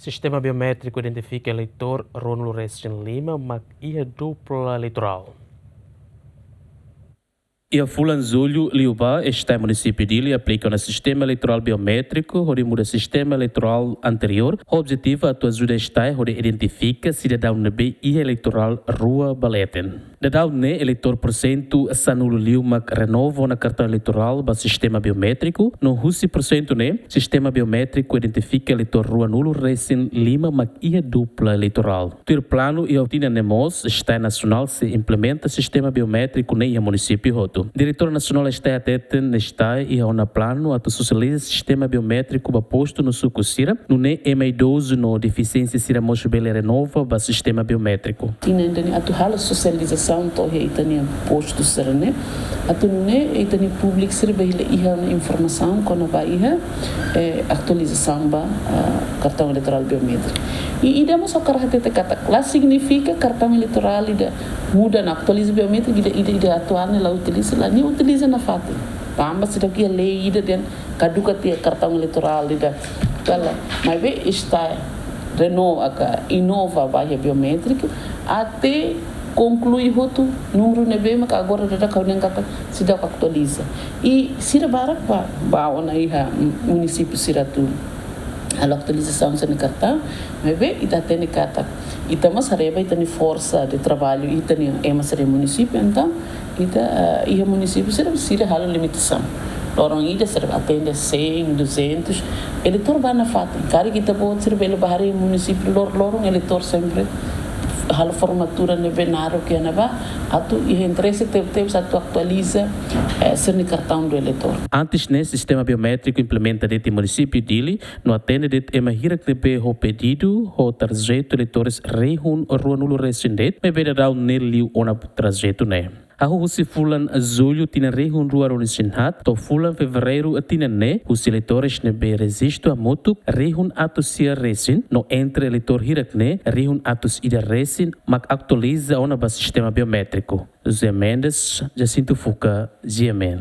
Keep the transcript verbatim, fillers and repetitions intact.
Sistema biométriku identifika eleitór ruanulu resin lima mak iha dupla eleitorál. Iha fulan Jullu liubá, STAE Munisípiu Dili aplika ona sistema eleitorál biométriku hodi muda sistema eleitorál anteriór, ho objetivu atu ajuda STAE hodi identifika sidadaun ne'ebé iha eleitorál rua ba leten. Daudaun ne'e eleitór porsentu sanulu liu mak renova ona kartaun eleitorál ba sistema biométriku, no husi porsentu ne'e, sistema biométriku identifika eleitór ruanulu resin lima mak iha dupla eleitorál. Tuir planu iha tinan ne'e mós, STAE nasionál sei implementa sistema biométriku ne'e iha munisípiu hotu. Diretór Nasionál STAE hateten, STAE iha ona planu atu sosializa sistema biométriku ba postu no suku sira, nune'e ema idozu no defisiénsia sira mós bele renova ba sistema biométriku. Tinan ida-ne'e atu halo sosializasaun to'o iha ita-nia postu sira-ne'e, atu nune'e ita-nia públiku sira bele iha ona informasaun kona-ba iha, eh, atualizasaun ba, ah, kartaun eleitorál biométriku. I ida mós ha'u hakarak hatete katak, la signifika kartaun eleitorál ida muda no atualiza biométriku, ida, ida, ida atuál ne'e la utiliza, la, nia utiliza nafatin. Tanba seidauk iha lei ida dehan kaduka tiha kartaun eleitorál ida. Kala, maibé STAE renova ka inova ba iha biométriku, até konklui hotu númeru ne'ebé mak agora daudaun ha'u dehan katak seidauk atualiza. I sira barak ba, ba ona iha munisípiu sira atu halo atualizasaun sira-nia kartaun, maibé ita hatene katak ita mós haree ba ita-nia forsa de traballu, ita-nia ema sira iha munisípiu, entaun ita, eh, iha munisípiu sira, sira halo limitasaun. Loron ida sira atende cem, duzentos, eleitór ba nafatin. Karik ita-boot sira bele bá haree munisípiu lor-, loron eleitór sempre halo formatura ne'ebé naruk iha ne'ebá, atu iha interese tebetebes atu atualiza, eh, sira-nia kartaun do eleitór. Antes ne'e, sistema biométriku implementa de'it iha munisípiu Dili, no atende de'it ema hirak ne'ebé ho pedidu ho trajetu eleitór rihun ruanulu resin de'it, maibé daudaun ne'e liu ona trajetu ne'e. Hahú husi fulan Jullu tinan rihun rua ruanulu resin haat, to'o fulan Fevereiru tinan ne'e, husi eleitór ne'ebé rejistu hamutuk rihun atus sia resin, no entre eleitór hirak ne'e, rihun atus ida resin, mak atualiza ona ba sistema biométriku. José Mendes, Jacinto Fuca, GMN.